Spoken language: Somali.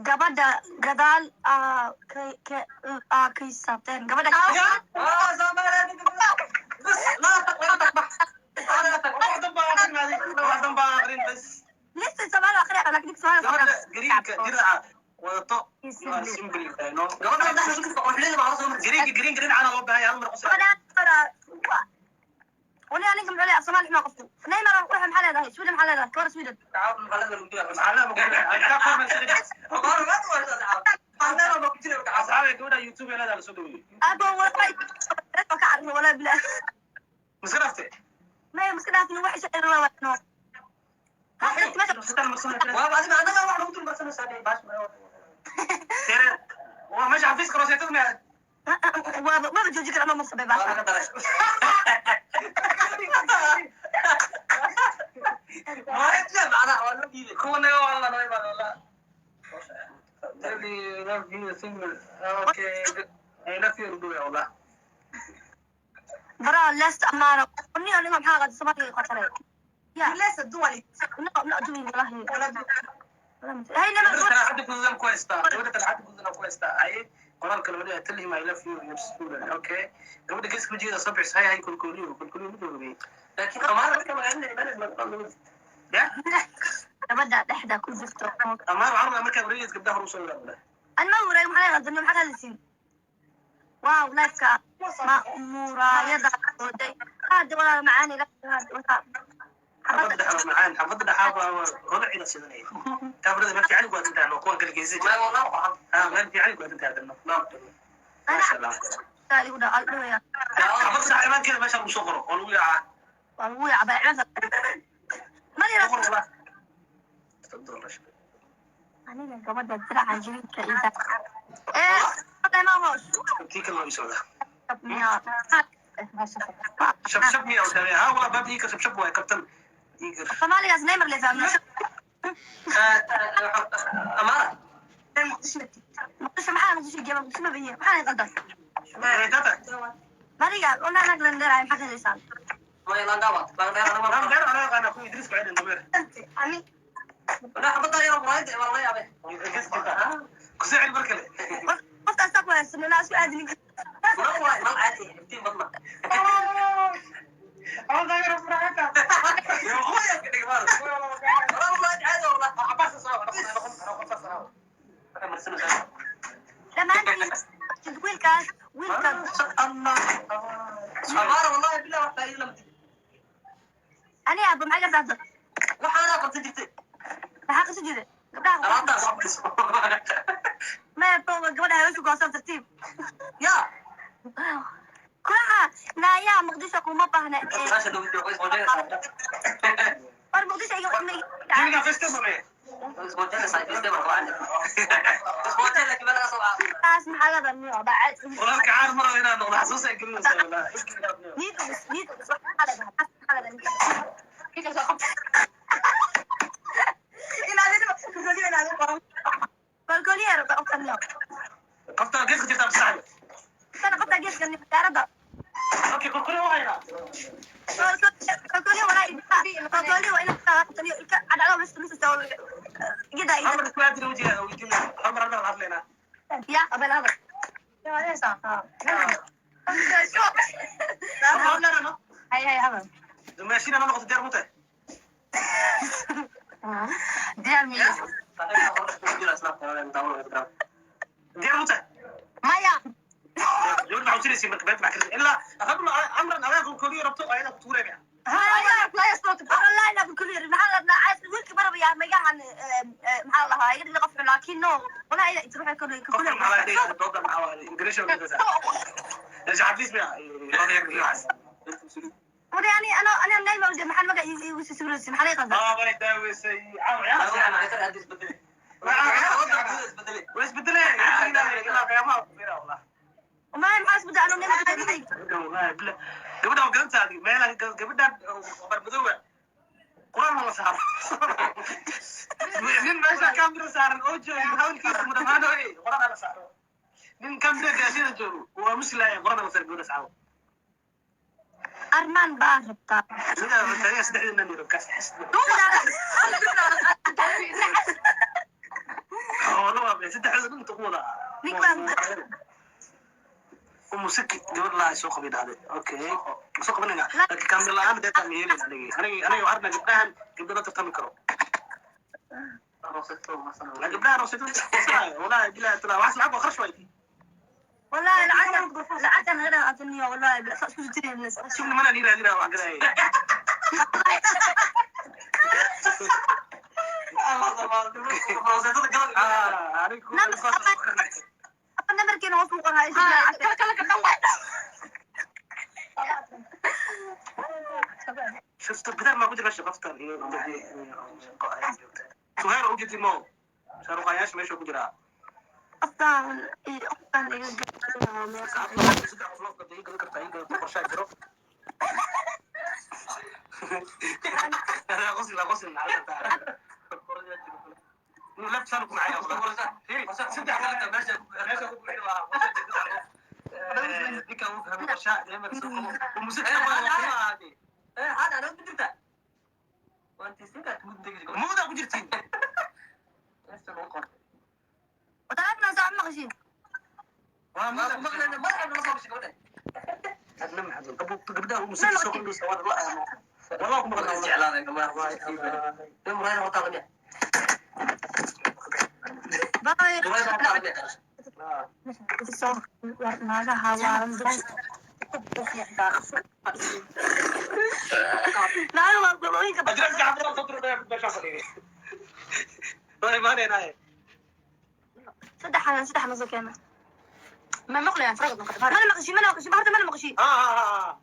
Gabadha gadaal aa ka aa ka hisaabteen gabadha. بس لا لا تقبح. Wax danba aqrin adi, wax danba aqrin bas. Listen, Soomaali akhriya, laakiin ninka Soomaali. Gabadha greenka diraca wadato waa simple no. Gabadha Greenka, greenka dhinacana loo baahan yahay hal mar qosla. Gabadha wali aniga muxuu leeyahay? Soomaali xumaa qofku. Neymar waxa maxaa leedahay? Sweden maxaa leedahay? Gabadha Sweden. Maxaa leedahay? Asxaabe, gabadha YouTube leedahay lasoo dhaweeyey. Abo wallahi ka carro walaa bilaa. Miska dhafte? Maya, miska dhaafin wax isha waa no. Waa meesha xafiiska roseetada ma? Waaba maba jooji kara ama masabay baa. Kuwa naga waa la noo imaado wallah. Love you single. Okay, I love you do wallah. Bro, last amaana ni aniga maxaa qad Soomaaliga qataray ya. ليس الدولي. No, I'm not doing wallahi. Hay nama. Gabadha talaacada gududan ku haystaa, gabadha talaacada gududan ku haystaa. Ay qoraalka loo leeyahay, tell him I love you, you're student. Okay, gabadha geeska wajigeeda soo bixis. Hay hay, kulkuliyo kulkuliyo mid walba ya. Gabadha dhexda ku jirto. Amaar waxaan rabaa markaa wareegaysa gabdhaha hor usoo wadaagna. Anma wareeg maxaa qadani? Maxaa hadlaysiin? Wow, lifeka ma muraayada ooday haadi walaal macaani Xabadda dhexa macaan, xabadda dhexaa waa holaciina sidanaya. Kaamirada meel fiican ku aadan tahay, kuwan kala geysan jira. Ha, meel fiican ku aadan tahay adana, maasha Allah. Igu dhawaya. Xabadda dhexa imaankeeda meesha lagu soo qoro oo lagu yaacaa. Waa lagu yaacbaa cibaanka marina. Qor wallah. Aniga gabadha diraca jibinka ida ee ma hoos. Kii kale loo socdaa. Shab shab miya u taagay? Ha wallah, baab iika shab shab waay kabtan iigar. Soomaaligaas Neymar le fahmno. Muqdisho maxaa? Muqdisho jaba, Muqdisho ma biyo maxaa qaldan? Tata. Mariga ona anag lan dheeraay, maxaa ka heysaan? Laan dheer anaa yaqaana ku Idriis ku celin dameer. Ani. Ku soo celi mar kale. Qofkaas ku haysan naa isku aadinin. Dhammaantiin wiilkaas wiilka. Ani aba maxay gartaa? Maxaa qasan jire gabdhaha? Maya, gabadha haweenka goosan tartiib kulaha naayaa. Muqdisho kuma baahna ee war Muqdisho iga. Jimiga festival. Taas maxaa la damiyo bacad? Walaalka caar mar inaan noqdo xasuus ay gelinaysaa wallah. Niid niid waxaa la dhahaa, maxaa la dhahaa? Balkooliyeer qofkan Qofta geeska jirtaa masaxda. Kana qofta geeska diyaaradda. Okay, kulkuli waa haynaa. Kalkooliye walaa, kalkooliye waa inaad qaataniyo ilka cadcado mis mis gida. Hal mar isku aadina wajigeeda weydiinaya. Hal mar, hal mar hadlaynaa. Ya abel hadal. Hay hay, hadal. Dumaashina ma noqoto diyaar mu tahay? Diyaar miya? Diyaar mu tahay? Maya. Gabadha maxaa usinaysa marka beenta maxaa karisa ilaa rablo amran adaa kulkuliyo rabto ayada ku tuuraya. Wallahi la kulkuliye maxaa la dhahaa? Wiilka barabaya magacan maxaa la dhahaa? Iga dhig qof, laakiin no wallahi inta ruuxa Qofka maxaa laga dhigaya? Dooda maxaa waa Ingiriis oo dhigaysa xafiis miya? Wari ani ana ana nayma maxaa magac igu sawiraysa? Maxaa laga qaldan? Aa way daaweysay caaw way isbedelee ilaa qiyaamaha ku fiira wallah. Wallahi maxaa isbedel anu nayma? Gabadha waa gadantaadi meelaha gabadhan barmadoowa quraan la saaro nin meesha kamera saaran oo jooga hawlkiisa ma dhamaano. Quraan la saaro nin kamera gaashida joogo waa muslaya. Quraan la saaro gabadha saaro. Armaan baa rabtaa. Sida taniya saddexdii nin yiro kaas xasd. Saddexda dhan inta ku wada. Ninkaan- Umu Siki gabadh laa soo qabay dhahday. Okay, soo qabanayna, laakiin kaamir la'aan dee taan yeelin. Anigi waxaan arnaa gabdhahan gabdho la tartami karo. La gabdhahan roseto wallahi billahi taala waxaas lacag waa kharash waay. Wallahi lacagtan naga dhaqaataniyo, wallahi saa isku jireen. Sugna mana niraa niraa waan garayay. Ah, anigu Nambarkeena hoos buu qoraa. Shufta bidaar maa ku jira meesha qoftan iyo Suhayr u jeedi mo shaaruqayaasha meesha ku jiraa. Qoftaan qoftaan iga gaadanayo meeqa. Saddex qof loo gaday gadan kartaa in gadato qorshaa jiro. Qosla qosla laftan ku macaya saddex meesha meesha ku buuxin lahaa ninkan uu fahmay qorshaa musik. Muudaa ku jirtiin. Wataabna saa maqashin. Waa muudaa. Adna maxaad gabdhaha uu musik soo qandhusa waa la aamo wallah ku maqan. Bye. Naagaha waa naaga waa golooyinka. Ajraska xaflada soo turay meesha fadhiyo. Waa imaanaynaa. Saddex saddex ma soo keena. Ma maqlayaan farqad mana maqashin, mana maqashin horta, mana maqashin. Ha ha ha.